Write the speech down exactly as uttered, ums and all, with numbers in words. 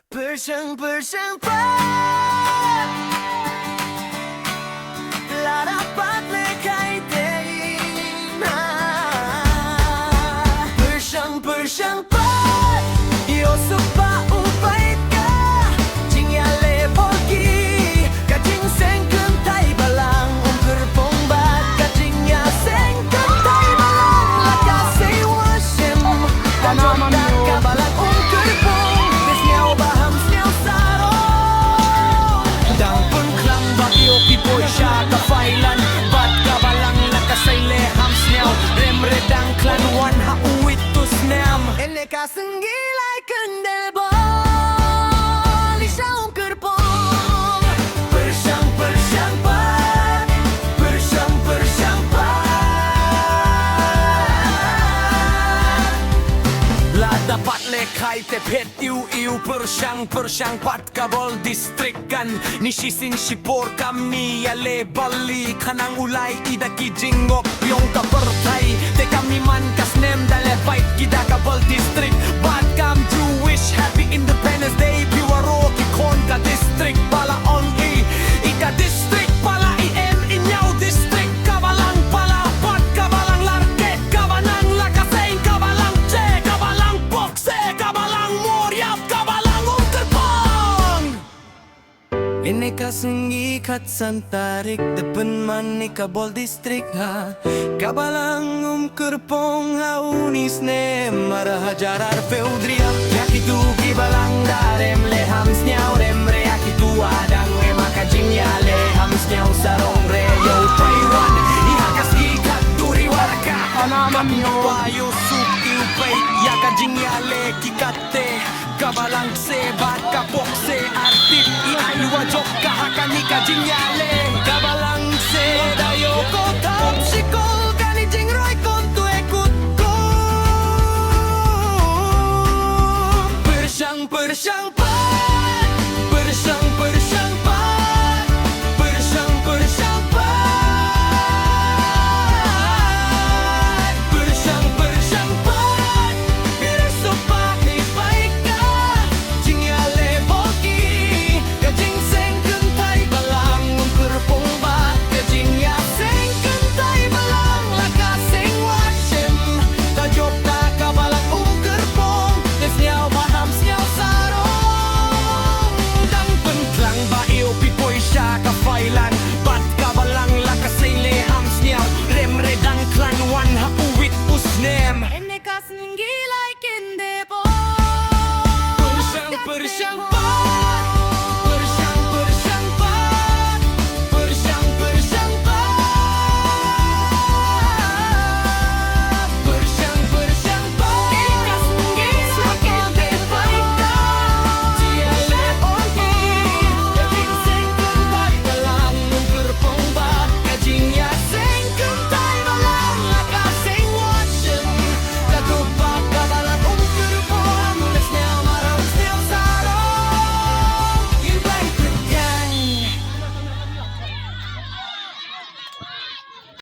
Pyrshang pyrshang pat, lada pat lehkai te i na. Pyrshang pyrshang pat, ïoh suk ba u peit ka jingïaleh bor ki, ka jingseng kynthai balang um kyrpong bad ka jingïaseng kynthai balang la ka sei wa shem. Ka jong ka ka balang um kyrpong, te sniaw ba ham sniaw sarong. Dang pynkhlang ba ïoh ki poi sha ka Failan, bad ka balang la ka sei leh ham sniaw. Rem re dang khlaiñ wan ha u wit u snem. Ene ka sngi lai kyndit bor, i sha um kyrpong. Pyrshang pyrshang pat, pyrshang pyrshang pat. Lada pat lehkai te phet iw iw, pyrshang pyrshang pat ka bor district. Kan ni shisien shipor kam ni ïaleh bali, khnang u lai i da ki jingngop biang ka pyrthei. Te kam ni man ka snem da leh beit ki da ka bor district. Bad kam ju wish Happy Independence Day phi waroh ki khun ka district. Ba la ong i, i ka district ba la i em i ñiaw district. Ka balang ba la pat, ka balang larkeh, ka balang la ka seng, ka balang je, ka balang pok se, ka balang moriap, ka balang um kyrpong. Ene ka sngi khatsan tarik da pynman i ka bor district ha ka balang um kyrpong ha u ni snem ar hajar arphew hynriew. Ïa kitu ki balang da rem leh ham sniaw, rem re ïa kitu wa dang em ha ka jingïaleh ham sniaw sarong re ïa u Taiwan. I ha ka sngi khatduri wa ka, ka mno wa ïoh suk i u peit ïa ka jingïaleh ki kat te. Ka balang se bad ka pok se artip, i ai wa jop ka ha kani ka jingïaleh. Ka balang se da ïoh ko tam shikol kani jingroi kon tu e kut ko. Pyrshang pyrshang pat, pyrshang pyrshang pat, pyrshang pyrshang pat, pyrshang pyrshang pat. Pyrshang pat, i peit ka jingïaleh bor ki, ka jingseng kynthai balang um kyrpong bad ka jingïaseng kynthai balang la ka seng wa shem. Ta jop ta ka balang um kyrpong, te sniaw ba ham sniaw sarong. Dang pynkhlang ba ïoh phi poi sha ka Failan, bad ka balang la ka sei leh ham sniaw. Rem re dang khlaiñ wan ha u wit u snem. Ene ka sngi lai kyndit bor, pyrshang pyrshang pat.